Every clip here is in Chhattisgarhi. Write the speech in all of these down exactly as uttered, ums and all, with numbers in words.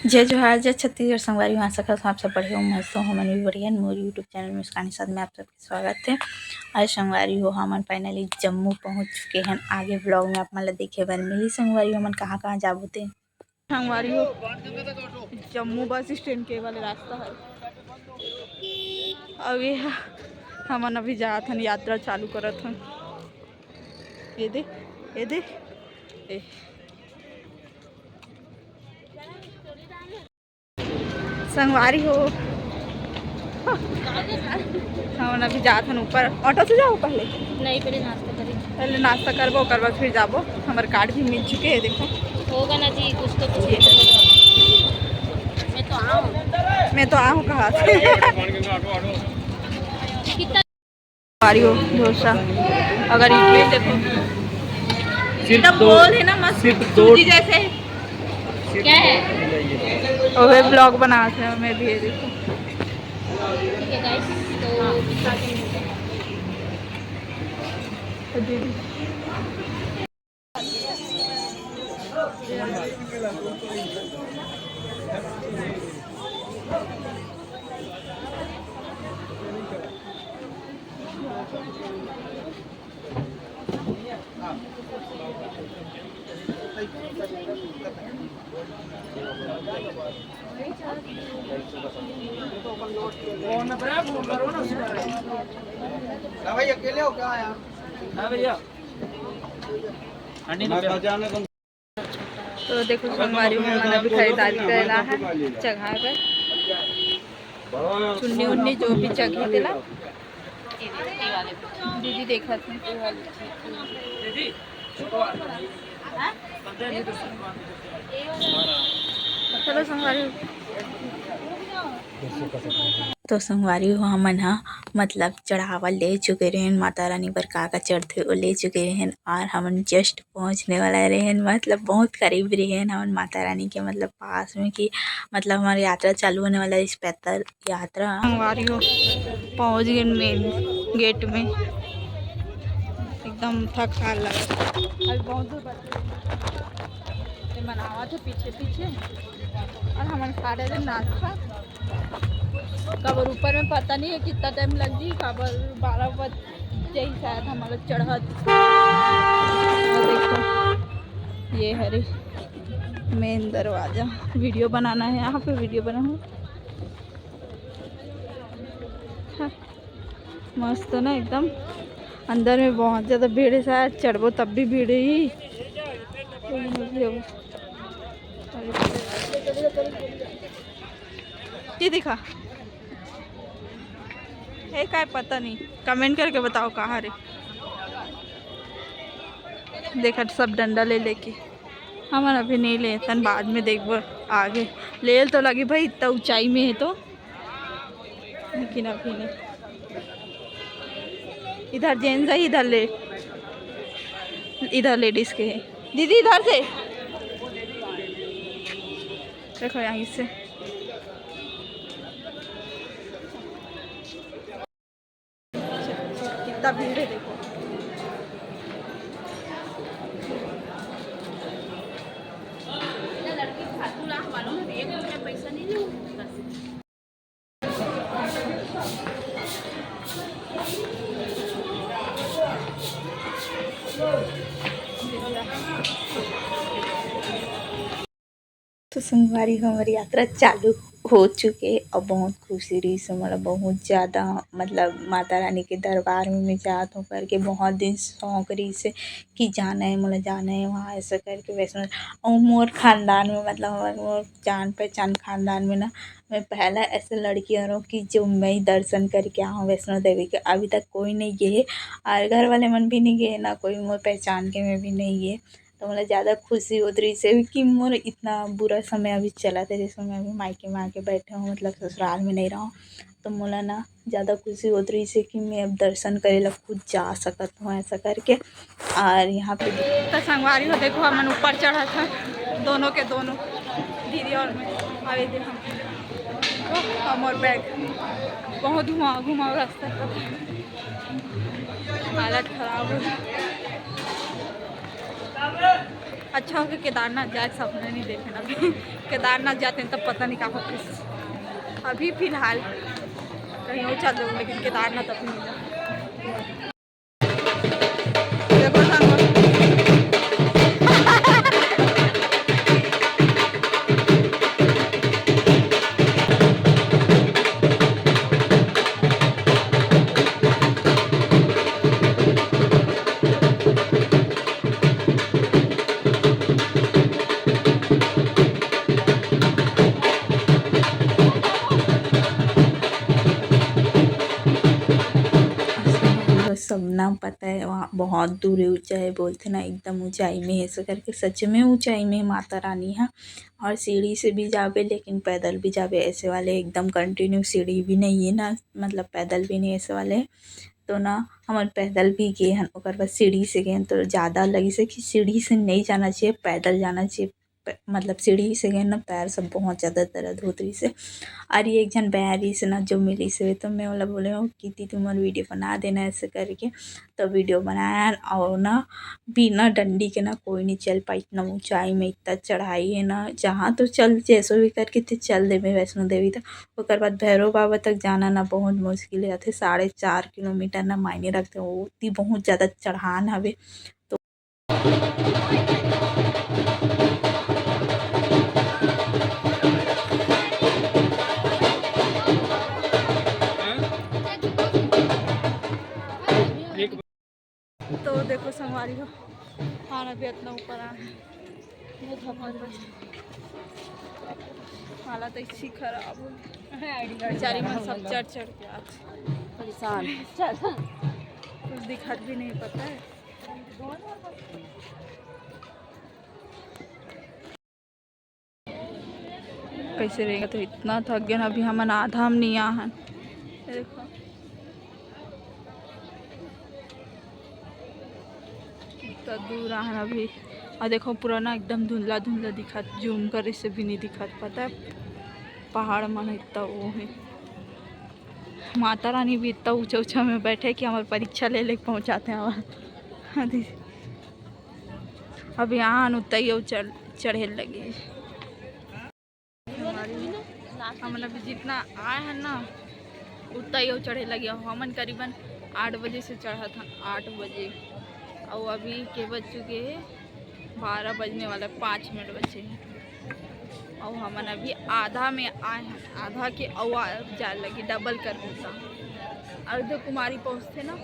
जय जोहार, जय छत्तीसगढ़। संगवारी हो, आशा करत हों आप सब बढ़िया हो, मस्त हो। हमन भी बढ़िया हन। मोर YouTube चैनल मुस्कान के साथ में आप सबके स्वागत हे। आज संगवारी हो, हमन finally जम्मू पहुँच चुके हन। आगे vlog में आप मन ला देखे बर मिली संगवारी हो, हमन कहाँ कहाँ जाबो ते। संगवारी हो, जम्मू बस स्टैंड के वाले रास्ता हे। अब ये ह-, हमन अभी जात हन, यात्रा चालू करत हन। ये दे, ये दे, ए। संगवारी हो, हमन अभी जात हन ऊपर। ऑटो से जाओ पहले? नहीं, पहले नाश्ता करें। पहले नाश्ता करबो, ओकर बाद फिर जाबो। हमर कार्ड भी मिल चुके हे, देखो। होगा ना जी, कुछ तो कुछ ये। तो होगा। मैं तो आऊँ। मैं तो आऊँ कहाँ से? कितना संगवारी हो, डोसा, अगर इडली देखो, सिर्फ एकदम दो, गोल है ना, मस्त सिर्फ दो। सूजी जैसे। क्या है? अबे vlog बनात हे, मैं भी ये देखो। ठीक है guys, तो हाँ भाई, अकेले हो क्या यार? हाँ भैया। तो देखो संगवारी हो, हमन अभी खरीदारी करे ला हे चघाए बर चुन्नी उन्नी, जो भी चघी तेला। दीदी देखत हे। चलो संगवारी हो। तो संगवारी हो, हमन ह मतलब चढ़ावा ले चुके रहेन, माता रानी बर का का चढ़थे ओ ले चुके रहेन, और हमन just पहुँचने वाला रहेन, मतलब बहुत करीब रहेन हमन माता रानी के मतलब पास में, कि मतलब हमर यात्रा चालू होने वाला हे, इस पैदल यात्रा। संगवारी हो, पहुँच गेन main gate में, एकदम थकान लगत हे, अभी बहुत दूर बचे हे। ये मन आवत हे पीछे पीछे, और हमन खा रहे थे नाश्ता। काबर ऊपर में पता नहीं है कितना time लग जी, काबर बारह बज जाही शायद हमन ला चढ़त। और देखो, ये हरे main दरवाजा, video बनाना है यहाँ पे, video बनाऊँ। हाँ, मस्त ना एकदम। अंदर में बहुत ज्यादा भीड़ है, शायद चढ़बो तब भी भीड़ ही। ये दिखा, हे काय पता नहीं, comment करके बताओ कहाँ रे। देखा सब डंडा ले लेके, हमन अभी नहीं लेथन, बाद में देखबो आगे। ले तो लगी भाई, इतना ऊंचाई में है तो, लेकिन अभी नहीं। इधर gents है, इधर ले, इधर ladies के है। दीदी इधर से देखो, यहाँ से कितना भीड़ है देखो। लड़की फालतू राह वालों में भी एक रुपया पैसा नहीं लूँ। तो संगवारी हो, हमर यात्रा चालू हो चुके और बहुत खुशी रहिस हे मोला, बहुत ज़्यादा। मतलब माता रानी के दरबार में मैं जात हूँ करके बहुत दिन शौक रहिस हे कि जाना है मोला, जाना है वहाँ, ऐसा करके वैष्णो। और मोर खानदान में, मतलब हमर, मोर जान पहचान खानदान में ना, मैं पहला ऐसे लड़की हूँ कि जो मैं ही दर्शन करके आऊँ वैष्णो देवी के। अभी तक कोई नहीं गए है और घर वाले मन भी नहीं गए, ना कोई मोर पहचान के में भी नहीं गए। तो मोला ज़्यादा खुशी होत रहिस हे कि मोर इतना बुरा समय अभी चलत हे, जिसमें मैं अभी मायके में आके बैठे हूँ, मतलब ससुराल में नहीं रहूँ। तो मोला ना ज़्यादा खुशी होत रहिस हे कि मैं अब दर्शन करे ला खुद जा सकत हूँ, ऐसा करके। और यहाँ पे तो संगवारी हो, देखो हमन ऊपर चढ़त हन, दोनों के दोनों, दीदी और मैं। अभी देखो, ओह, हमर bag, बहुत घुमा घुमा रास्ता, हालत खराब हो गई। अच्छा हो कि केदारनाथ जाए के सपना नहीं देखे ना। केदारनाथ जाते हैं तब पता नहीं का होते। अभी फिलहाल कहीं और चल जाऊँ, लेकिन केदारनाथ अभी नहीं जाऊँ। देखो संग। सबना पता है, वहाँ बहुत दूर है, ऊंचा है, बोलते ना एकदम ऊंचाई में है, ऐसे करके सच में ऊंचाई में है माता रानी है। और सीढ़ी से भी जावे, लेकिन पैदल भी जावे, ऐसे वाले एकदम कंटिन्यू सीढ़ी भी नहीं है ना, मतलब पैदल भी नहीं, ऐसे वाले। तो ना हमन पैदल भी गए हन, ओकर बाद सीढ़ी से गए हन, तो ज़्यादा लगिस हे कि सीढ़ी से नहीं जाना चाहिए, पैदल जाना चाहिए। प-, मतलब सीढ़ी से गए ना, पैर सब बहुत ज़्यादा दर्द होत रहिस हे। और ये एक झन बहन रहिस हे ना, जो मिलिस हे, तो मैं ओला बोले हूँ कि दीदी, तुमन वीडियो बना देना ऐसे करके। तो वीडियो बनायन, और ना बिना डंडी के ना कोई नहीं चल पाई, इतना ऊंचाई में इतना चढ़ाई है ना, जहाँ तो चल जैसो भी करके ते चल देबे वैष्णो देवी तक। ओकर बाद भैरव बाबा तक जाना ना बहुत मुश्किल रहथे, साढ़े चार किलोमीटर ना मायने रखथे, ओती बहुत ज़्यादा चढ़ान हवे। तो तो देखो संगवारी हो, खाना भी इतना ऊपर आ है, बहुत धमाल बच, हालत ऐसी खराब हो गई। बेचारी मन सब चढ़ चढ़ के आज परेशान। कुछ दिखात भी नहीं पता है। कैसे रहेगा? तो इतना थक गए ना, अभी हमन आधा हम नहीं आ हन। ये देखो, कितना दूर आ हन अभी। और देखो, पूरा ना एकदम धुंधला धुंधला दिखत, जूम करे से भी नहीं दिखत, पता है, पहाड़ मन इतना वो है। माता रानी भी इतना ऊंचा ऊंचा में बैठे कि हमारे परीक्षा ले लेके पहुंचाते हैं। और अभी यहाँ उतना ही चढ़ चढ़े लगे। हमन अभी जितना आए हैं ना, उतना ही चढ़े लगे। हमन करीबन आठ बजे से चढ़त हन, आठ बजे, और अभी के बज चुके हैं, बारह बजने वाला, पाँच मिनट बचे हैं। और हमन अभी आधा में आए हैं, आधा के अउ आ-, जाए लगी, डबल कर देता। अर्धकुमारी पहुँचते ना,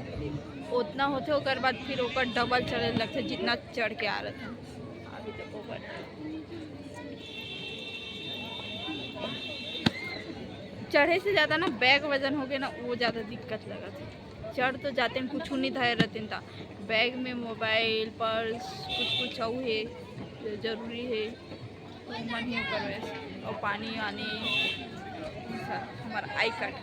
उतना होते, ओकर बाद फिर ओकर डबल चढ़े लगते, जितना चढ़ के आ रहे थे। अभी तक ओकर चढ़े से ज़्यादा ना बैग वजन हो गए ना, वो ज़्यादा दिक्कत लगत है। चढ़ तो जाते हैं, कुछ नहीं धरे रहते हैं, बैग में मोबाइल, पर्स, कुछ कुछ अउ है, जो जरूरी है, तो मन ही ओकर वजह से। और पानी वानी, हमारा आई कार्ड,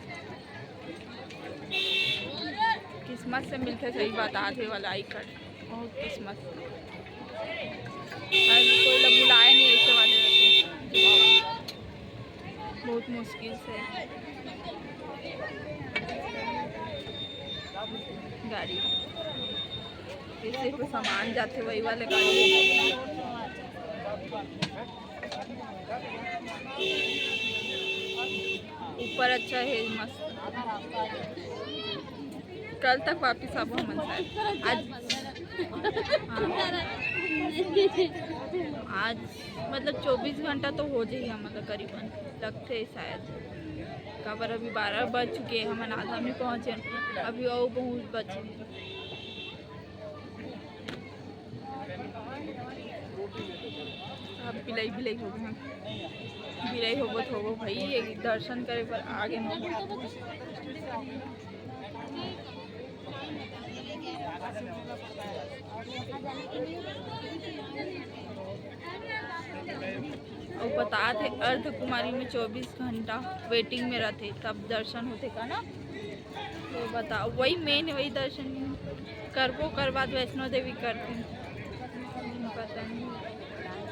किस्मत से मिलते, सही बात, आगे वाला आई कार्ड। बहुत किस्मत। हर कोई ला बुलाए नहीं, ऐसे वाले रहते। बहुत मुश्किल से गाड़ी, जैसे कोई सामान जाते, वही वाले गाड़ी। ऊपर अच्छा है, मस्त। कल तक वापिस आबो हमन शायद। आज, हाँ। आज मतलब चौबीस घंटा तो हो जाही हमन ला करीबन, लगथे शायद। काबर अभी बारह बज चुके हैं, हमन आधा में पहुँचे, अभी अउ बहुत बचे। अब बिलाई, बिलाई हो गए हैं। बिलाई होबो तो होबो भाई, ये दर्शन करे बर आगे न। और बता थे, अर्धकुमारी में चौबीस घंटा वेटिंग में रहते, तब दर्शन होते का ना। तो बताओ, वही मेन है, वही दर्शन करबो, ओकर बाद वैष्णो देवी करती। पता नहीं,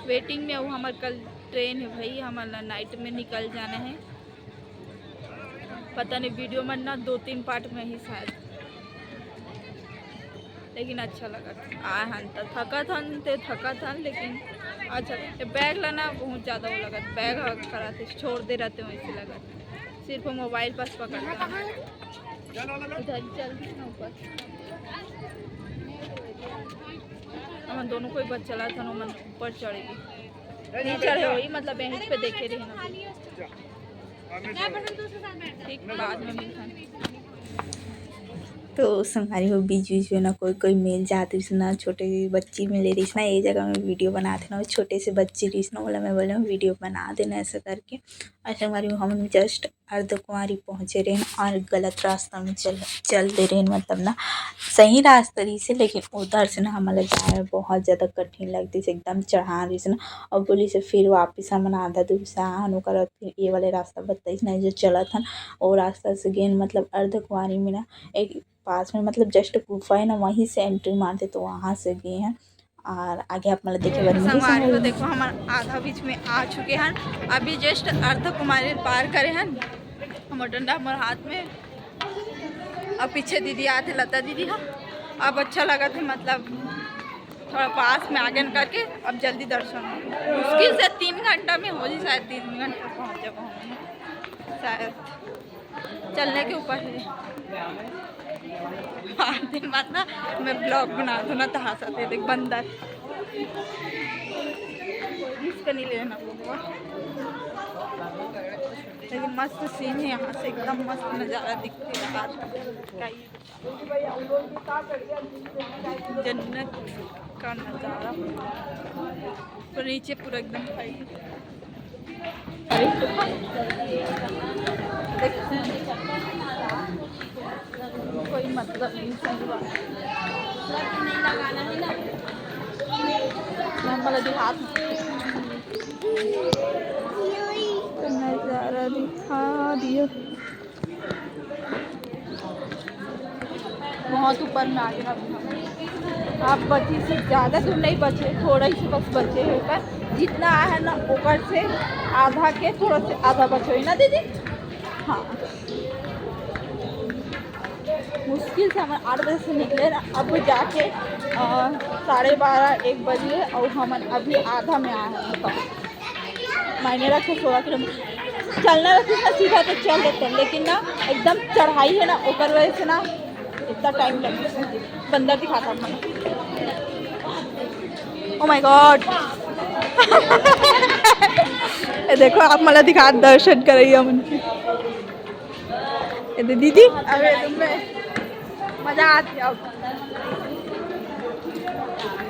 वेटिंग में। वो हमार कल ट्रेन है भाई, हमारा नाइट में निकल जाना है। पता नहीं, वीडियो में ना दो तीन पार्ट में ही शायद। लेकिन अच्छा लगत आए हन, त थकत हन ते थकत हन, लेकिन अच्छा, ये बैग ला ना बहुत ज़्यादा वो लगत, बैग ह करत हे, छोड़ दे रहते हैं, वैसे लगत। सिर्फ मोबाइल बस पकड़ के उधर ही चल रहे ना ऊपर। हमन दोनों कोई बस चला था, हमन ऊपर चढ़ गए, नहीं चढ़े वही, मतलब यहीं पे देखे रहे ना। ठीक, बाद में मिलता है। तो संगवारी हो, बीच बीच में ना कोई कोई मिल जात रहिस ना, छोटे बच्ची मिले रहिस ना, ये जगह में वीडियो बनाते ना, वो छोटे से बच्ची रहिस ना, बोला, मैं बोला वीडियो बना देना ऐसा करके। और संगवारी हो, हम जस्ट अर्धकुंवारी पहुँचे रहेन और गलत रास्ता में चल चल दे रहेन, मतलब ना सही रास्ता रहिस हे, लेकिन उधर से ना हमला जाए में बहुत ज़्यादा कठिन लगतिस, एकदम चढ़ान रहिस ना। और बोलिस हे फिर वापिस हमन आधा दूर से आए हन, ओकर बाद फिर ये वाले रास्ता बताइस ना जो चलत हन, वो रास्ता से गेन, मतलब अर्धकुंवारी में ना एक पास में, मतलब जस्ट गुफा है ना, वहीं से एंट्री मारते, तो वहाँ से गए हैं। और आगे आप मतलब देखे बर मिली संगवारी हो, संगवारी। देखो हमन आधा बीच में आ चुके हैं, अभी जस्ट अर्धकुंवारी पार करे हैं, हमर डंडा हमर हाथ में, और पीछे दीदी आते, लता दीदी ह। अब अच्छा लगत हे, मतलब थोड़ा पास में आगे न करके अब जल्दी दर्शन हो। मुश्किल से तीन घंटा में हो जी, शायद तीन घंटा पहुँच जाबो हम शायद। चलने के ऊपर है। आते मत ना, मैं ब्लॉग बना दूँ ना, तो हंसत हे, देख बंदर। रिस्क नहीं लेना पड़ेगा। लेकिन मस्त सीन है यहाँ से, एकदम मस्त नज़ारा दिखते हैं बाहर का ही। जन्नत का नज़ारा। तो नीचे पूरा एकदम खाई। कोई मतलब नहीं, सही बात। नॉर्मल अभी हाथ में नज़ारा दिखा दियो। बहुत ऊपर में आ गया अभी हम। आप बची से ज़्यादा दूर नहीं बचे, थोड़ा ही से बस बचे हैं ऊपर। जितना आया है ना, ऊपर से आधा के थोड़ा से आधा बचे है ना दीदी? हाँ, मुश्किल से हम आठ बजे से निकले ना, अब जाके अ, साढ़े बारह एक बजे और हमन अभी आधा में आए हैं। बताओ, मायने रखे सोलह किलोमीटर चलना रहता ना सीधा तो चल देते हैं, लेकिन ना एकदम चढ़ाई है ना, ओकर वजह से ना इतना टाइम लगे। बंदर दिखाता हूँ मैं। Oh my God. ये देखो, आप मला दिखा, दर्शन करैया मन के। ये दे दीदी। अबे तुम में मजा आती है अब।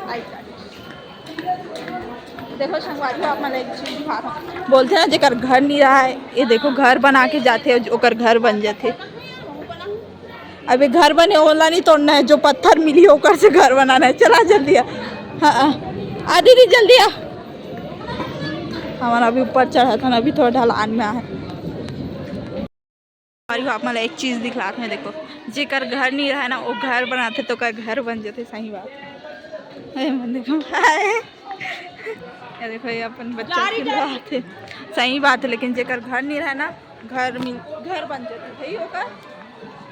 आई देखो संगवारी हो, आप मन ला एक चीज दिखात हूँ। बोलते ना जेकर घर नहीं रहा है, ये देखो घर बना के जाते हैं, ओकर घर बन जाते। अबे घर बने ओला नहीं तोड़ना है, जो पत्थर मिली ओकर से घर बनाना है। चला जल्दी आ। हाँ, हाँ। आ दीदी जल्दी आ। हमारा अभी ऊपर चढ़ा था ना, अभी थोड़ा ढलान में आ है। और आप मन ला एक चीज दिखलात हूँ, देखो, जेकर घर नहीं रहे ना, वो घर बनाथे तो ओकर घर बन जाथे, सही बात है। ए, मन देखो, हाय। ये देखो, ये अपन बच्चा खिलवाथे, सही बात है, लेकिन जेकर घर नहीं रहे ना, घर मिल, घर बन जाथे, सही ओकर।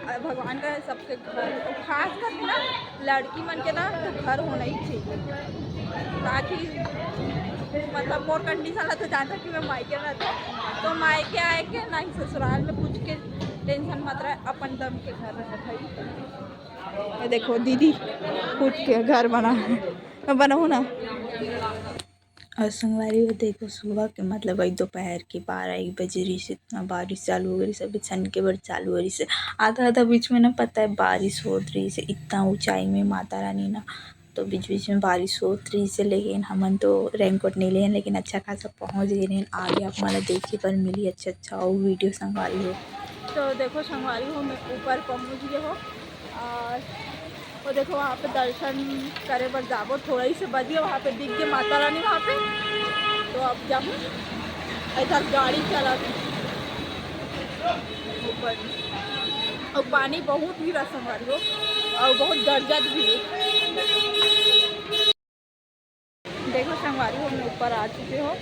और भगवान का सबके घर, और खास करके ना लड़की मन के ना तो घर होना ही चाहिए, ताकि मतलब मोर कंडीशन ला तो जानता कि मैं मायके में रहता, तो मायके आए के ना ही ससुराल में कुछ के टेंशन मत रहे, अपन दम के घर रहे भाई। ये देखो दीदी खुद के घर बना है, मैं बनाऊँ ना। और संगवारी हो देखो, सुबह के मतलब वही दोपहर के बारह एक बजे रहिस, इतना बारिश चालू हो गई, सब छन के बर चालू हो रहिस। आधा आधा बीच में ना पता है बारिश होत रहिस, इतना ऊंचाई में माता रानी ना, तो बीच बीच में बारिश होत रहिस, लेकिन हमन तो रेनकोट नहीं लेन, लेकिन अच्छा खासा पहुँच गए रहेन। आगे आप मन ला देखे बर मिली अच्छा अच्छा अउ वीडियो संगवारी हो। तो देखो संगवारी हो, मैं ऊपर पहुँच गए हो और वो देखो, वहाँ पे दर्शन करे बर जाबो, थोड़ा ही से बजिए, वहाँ पे दिख गए माता रानी वहाँ पे, तो अब जाऊँ। ऐसा गाड़ी चला ऊपर, और पानी बहुत ही रहा संगवारी हो, और बहुत गरजत भी है। देखो संगवारी हो, मैं ऊपर आ चुके हो,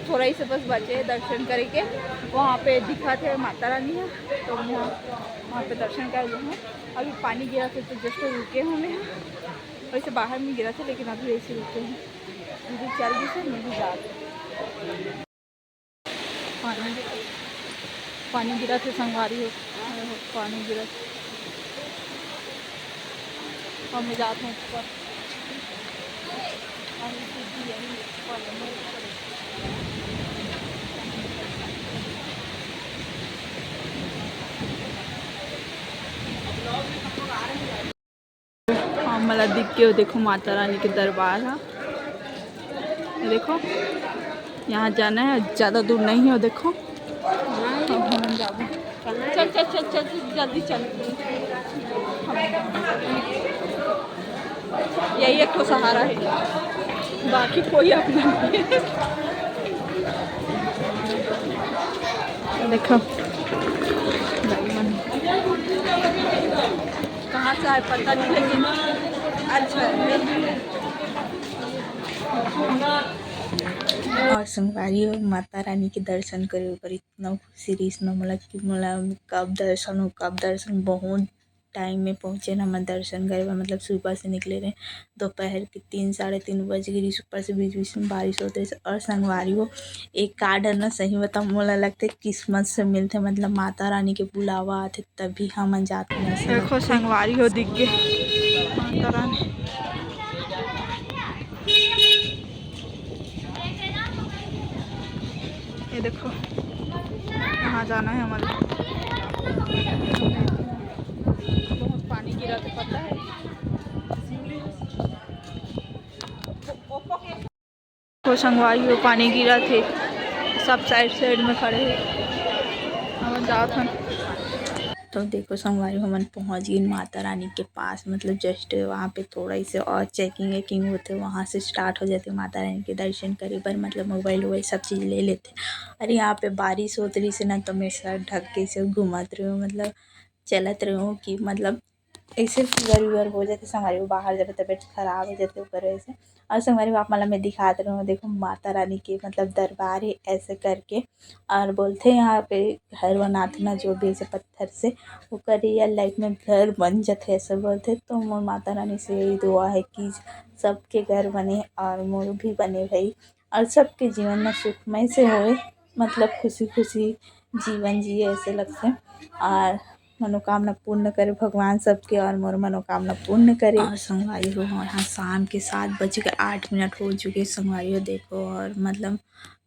थोड़ा ही से बस बचे दर्शन करे के, वहाँ पे दिखा थे माता रानी है, तो यहाँ वहाँ पे दर्शन कर लिए हैं। अभी पानी गिरा थे तो just रुके हमें यहाँ, वैसे बाहर में गिरा थे, लेकिन अभी ऐसे रुके हैं। दीदी चल दी से, मैं भी जा रही हूँ। पानी गिरा, पानी गिरा थे संगवारी हो, पानी गिरा थे। अब मैं जात हूँ ऊपर। हाँ, मला दिख के वो देखो माता रानी के दरबार ह। ये देखो, यहाँ जाना है, ज़्यादा दूर नहीं है। वो देखो, अब हम जाबो। चल, चल, चल, चल, चल, जल्दी चल। यही एक ठो सहारा है, बाकी कोई अपना नहीं है। देखो, कहाँ से आए पता नहीं, लेकिन अच्छा है। और संगवारी हो, माता रानी के दर्शन करे बर इतना खुशी रहिस ना मोला कि मोला कब दर्शन हो, कब दर्शन। बहुत टाइम में पहुँचे ना हमन दर्शन करे बर, मतलब सुबह से निकले रहे, दोपहर के तीन, साढ़े तीन बज गए रहिस, ऊपर से बीच बीच में बारिश होत रहिस। और संगवारी हो, एक कार्ड है ना, सही बताऊँ, मोला लगथे किस्मत से मिलथे, मतलब माता रानी के बुलावा आथे तभी हमन जाथन। ऐसे देखो लगथे। संगवारी हो, दिख गे माता रानी। ये देखो, यहाँ जाना है हमारे। बहुत पानी गिरा तो पता है। तो संगवारी हो, पानी गिरा थे, सब साइड साइड में खड़े हैं। हम जात हन। तो देखो संगवारी, हमन पहुँच गइन माता रानी के पास। मतलब just वहाँ पे थोड़ा इसे और चेकिंग वेकिंग होथे, वहाँ से स्टार्ट हो जाथे माता रानी के दर्शन करे बर। मतलब मोबाइल वोबाइल सब चीज़ ले लेथे। अरे यहाँ पे बारिश होत रहिस ना, तो मैं सर ढक के इसे घूमत रहे हूँ, मतलब चलत रहे हूँ कि मतलब ऐसे फीवर वीवर हो जाथे संगवारी हो, बाहर जाबे तबीयत खराब हो जाथे ओकर वजह से। और संगवारी हो, आप मन ला मैं दिखात रहे हूँ, देखो माता रानी के मतलब दरबार है ऐसे करके। और बोलथे यहाँ पे घर बनाथे ना जो भी ऐसे पत्थर से, ओकर रियल लाइफ में घर बन जाथे ऐसे बोलथे। तो मोर माता रानी से यही दुआ है कि सबके घर बने और मोर भी बने भाई, और सबके जीवन में सुखमय से होए, मतलब खुशी खुशी जीवन जिए ऐसे लगथे। और मनोकामना पूर्ण करे भगवान सबके, और मोर मनोकामना पूर्ण करे। और संगवारी हो, यहाँ शाम के सात बज के आठ मिनट हो चुके संगवारी हो, देखो। और मतलब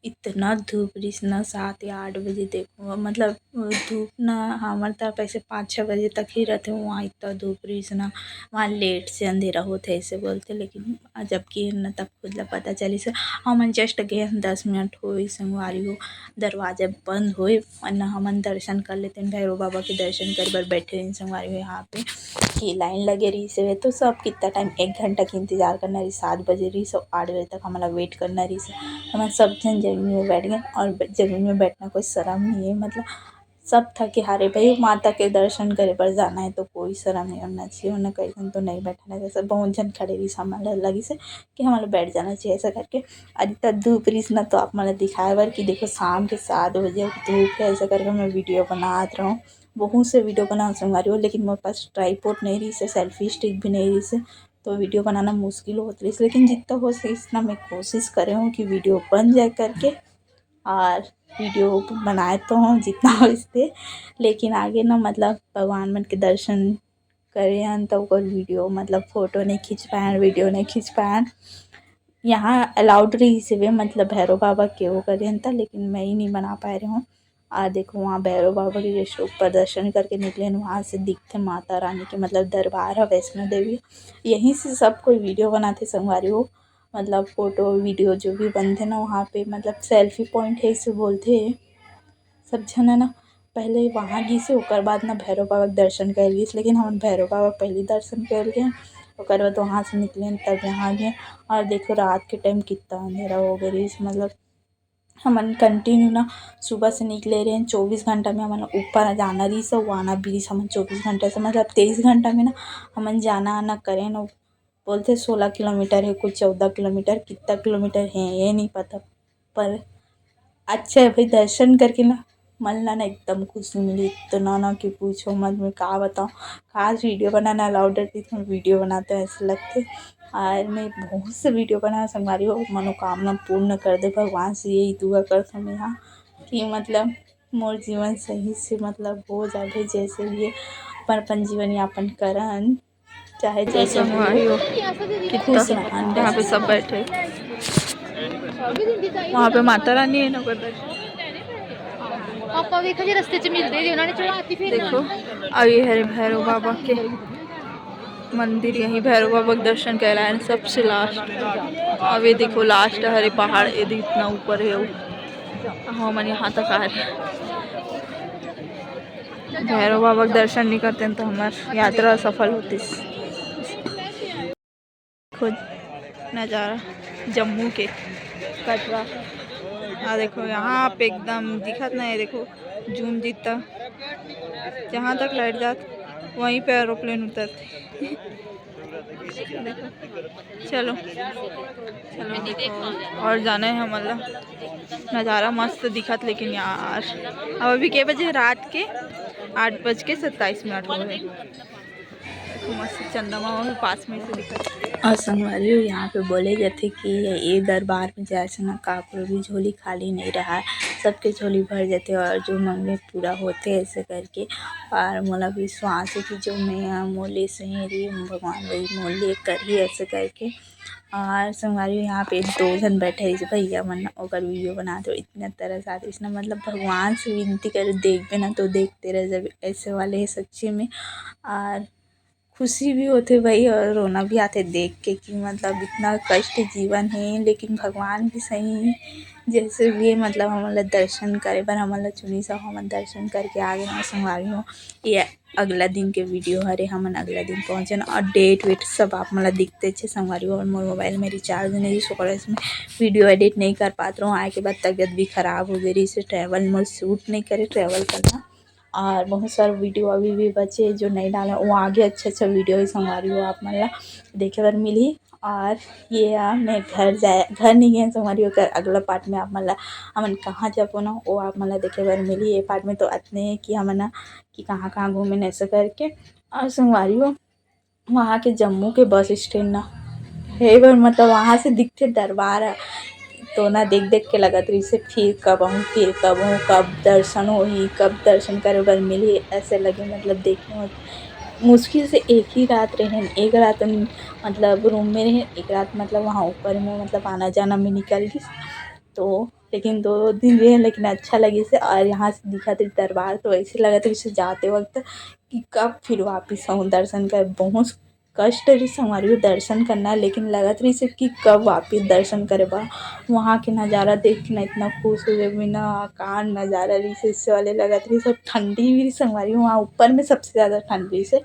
इतना धूप रहिस ना, सात या आठ बजे देखो, मतलब धूप ना, हमर तरफ ऐसे पाँच छः बजे तक ही रहथे, वहाँ इतना धूप रहिस ना, वहाँ लेट से अंधेरा होथे ऐसे बोलथे। लेकिन जबकि ना तब खुद ला पता चलिस। हमन just गे हन, दस मिनट होइस संगवारी हो, दरवाजा बंद होए, वरना हमन दर्शन कर लेतेन। भैरव बाबा के दर्शन करे बर बैठे रहेन संगवारी हो यहाँ पे, कि लाइन लगे रहिस हवे, तो सब कितना टाइम, एक घंटा के इंतजार करना रहिस, सात बजे रहिस, आठ बजे तक हमन ला वेट करना रहिस। हमन सब झन जमीन में बैठ गए, और ब-, जमीन में बैठना कोई शर्म नहीं है, मतलब सब थके हारे भाई, माता के दर्शन करे बर जाना है तो कोई शर्म नहीं होना चाहिए, वरना कई झन तो नहीं बैठना है, जैसे बहुत झन खड़े रहिस, हमन ला लगिस कि हमन ला बैठ जाना चाहिए ऐसा करके। अरे त धूप रहिस ना, तो आप मन ला दिखाए बर कि देखो शाम के सात बजे धूप है, ऐसा करके मैं वीडियो बनात रहूँ। बहुत से वीडियो बनाना संगवारी हो, लेकिन मोर पास ट्राईपोड नहीं रहिस है, सेल्फी स्टिक भी नहीं रहिस है, तो वीडियो बनाना मुश्किल होत रहिस। लेकिन जितना हो सके इतना मैं कोशिश करे हूँ कि वीडियो बन जाए करके, और वीडियो बनाए तो हूँ जितना होइस ते, लेकिन आगे ना मतलब भगवान मन के दर्शन करे हन, त ओकर वीडियो मतलब फोटो नहीं खींच पाएन, वीडियो नहीं खींच पाएन। यहाँ अलाउड रहिस हवे, मतलब भैरव बाबा के वो करे हन त, लेकिन मैं ही नहीं बना पाए रहे हूँ। और देखो वहाँ भैरव बाबा के जैसे ऊपर दर्शन करके निकले हन, वहाँ से दिखथे माता रानी के मतलब दरबार है वैष्णो देवी। यहीं से सब कोई वीडियो बनाथे संगवारी हो, मतलब फोटो वीडियो जो भी बनथे ना वहाँ पे, मतलब सेल्फी पॉइंट है इसे बोलथे सब झन है ना। पहले वहाँ गिस हे, ओकर बाद ना भैरव बाबा के दर्शन करे गिस, लेकिन हमन भैरव बाबा के पहले दर्शन करे गेन, ओकर बाद वहाँ से निकलेन तब यहाँ गेन। और देखो रात के टाइम कितना अंधेरा हो गए रहिस, मतलब हमन कंटिन्यू ना सुबह से निकले रहेन, चौबीस घंटा में हमन ऊपर जाना रहिस अउ आना भी रहिस। हमन चौबीस घंटा से मतलब तेईस घंटा में ना हमन जाना आना करेन। अउ बोलथे सोलह किलोमीटर है, कोई चौदह किलोमीटर, कितना किलोमीटर है ये नहीं पता, पर अच्छा है भाई, दर्शन करके ना मन ला ना एकदम खुशी मिली, इतना ना कि पूछो मत। मैं का बताऊँ, काश वीडियो बनाना अलाउड रहती तो मैं वीडियो बनाते, ऐसे लगते। और मैं बहुत से वीडियो बना संगवारी हो, मनोकामना पूर्ण कर दे भगवान से, यही दुआ करथों मैं यहाँ कि मतलब मोर जीवन सही से मतलब हो जावे, जैसे भी अपन अपन जीवन यापन करन, चाहे जैसे भी हो। संगवारी हो, कितना खुश रहन यहाँ पे बस। सब बैठे, वहाँ पे माता रानी है ना, ओकर दर्शन। पापा देखो जी, रस्ते च मिलते जी, उन्होंने चढ़ाती फिर देखो, अब ये हरे भैरव बाबा के मंदिर, यहीं भैरव बाबा के दर्शन कराए सबसे लास्ट। अब ये देखो लास्ट हरे पहाड़, ये इतना ऊपर है वो। हमन यहाँ तक आ रहे, भैरव बाबा के दर्शन नहीं करते तो हमार यात्रा सफल होतीस। खुद नज़ारा जम्मू के कटरा। आ देखो यहाँ पे एकदम दिखत नहीं है, देखो जूम जितना, जहाँ तक लाइट जात वहीं पे एरोप्लेन उतरते। देखो, चलो चलो देखो, और जाना है हमन ला। नज़ारा मस्त दिखत, लेकिन यार अब अभी के बजे? रात के आठ बज के सत्ताईस मिनट हो गए। देखो मस्त चंद्रमा भी पास में से दिखत। और संगवारी हो, यहाँ पे बोले जाथे कि ये दरबार में जाए से ना काकरो भी झोली खाली नहीं रहा, सबके झोली भर जाथे और जो मंगवे पूरा होथे ऐसे करके। और मोला विश्वास है कि जो मैं मोले सही रही, भगवान वही मोले करही ऐसे करके। और संगवारी हो, यहाँ पे दो झन बैठे रहिस भैया मन, ओकर वीडियो बनात रहे, इतना तरस आत रहिस ना, मतलब भगवान से विनती करे, देखबे ना तो देखते रह जाबे, ऐसे वाले है सच्ची में। और खुशी भी होथे भाई और रोना भी आथे देख के कि मतलब इतना कष्ट जीवन है, लेकिन भगवान भी सही है। जैसे भी है, मतलब हमन ला दर्शन करे बर हमन ला चुनिस, हमन दर्शन करके आ गए हैं संगवारी हो। ये अगला दिन के वीडियो हरे, हमन अगला दिन पहुँचन और डेट वेट सब आप मन ला दिखते छे संगवारी हो। और मोर मोबाइल में रिचार्ज नहीं रहिस, ओकर वजह से मैं वीडियो एडिट नहीं कर पात रहूँ। आए के बाद तबीयत भी खराब हो गई रहिस, ट्रैवल मोर सूट नहीं करे ट्रैवल करना। और बहुत सारा वीडियो अभी भी बचे जो नहीं डाले, वो आगे अच्छा अच्छा वीडियो ही संगवारी हो आप मन ला देखे बर मिलही। और ये आ, मैं घर जाए, घर नहीं गए संगवारी हो, ओकर अगला पार्ट में आप मन ला हमन कहाँ जाबो ना, वो आप मन ला देखे बर मिलही। ये पार्ट में तो अतने है कि हमन ना कि कहाँ कहाँ घूमे ऐसे करके। और संगवारी हो, वहाँ के जम्मू के बस स्टैंड ना हे बर, मतलब वहाँ से दिखथे दरबार ह, तो ना देख देख के लगत रहिसे फिर कब आहूँ, फिर कब आहूँ, कब दर्शन होही, कब दर्शन करे बर मिलही, ऐसे लगे मतलब देखे में मुश्किल से एक ही रात रहेन, एक रात हम मतलब रूम में रहेन, एक रात मतलब वहाँ ऊपर में मतलब आना जाना में निकल गिस। तो लेकिन दो दिन रहेन, लेकिन अच्छा लगिस हे। और यहाँ से दिखत रहिस दरबार, तो ऐसे लगत रहिस जाते वक्त कि कब फिर वापिस आऊँ दर्शन करे। बहुत कष्ट रहिस संगवारी हो दर्शन करना, लेकिन लगत रहिस कि कब वापिस दर्शन करे बर। वहाँ के नज़ारा देख के ना इतना खुश हो गए, बिना आकार नज़ारा रहिस, इससे वाले लगत रहिस। और ठंडी भी रहिस संगवारी हो, वहाँ ऊपर में सबसे ज़्यादा ठंड रहिस हे।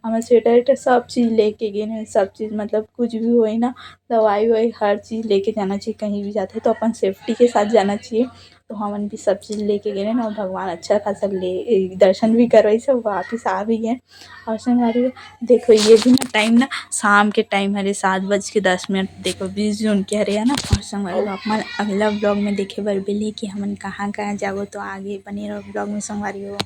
हमन स्वेटर वेटर सब चीज़ लेके गेन, सब चीज़ मतलब कुछ भी होई ना, दवाई ववाई हर चीज़ लेके जाना चाहिए, कहीं भी जाते हैं तो अपन सेफ्टी के साथ जाना चाहिए। तो हमन भी सब चीज़ लेके गए रहेन और भगवान अच्छा खासा ले, ए, दर्शन भी करवाइस, वापिस आ भी गए। और संगवारी हो, देखो ये भी ना टाइम ना शाम के टाइम हरे, सात बज के दस मिनट। देखो बीस जून के हरे है ना। और संगवारी हो, आप मन अगला ब्लॉग में देखे बर मिलही कि हमन कहाँ कहाँ जाबो, तो आगे बने रहो ब्लॉग में संगवारी हो।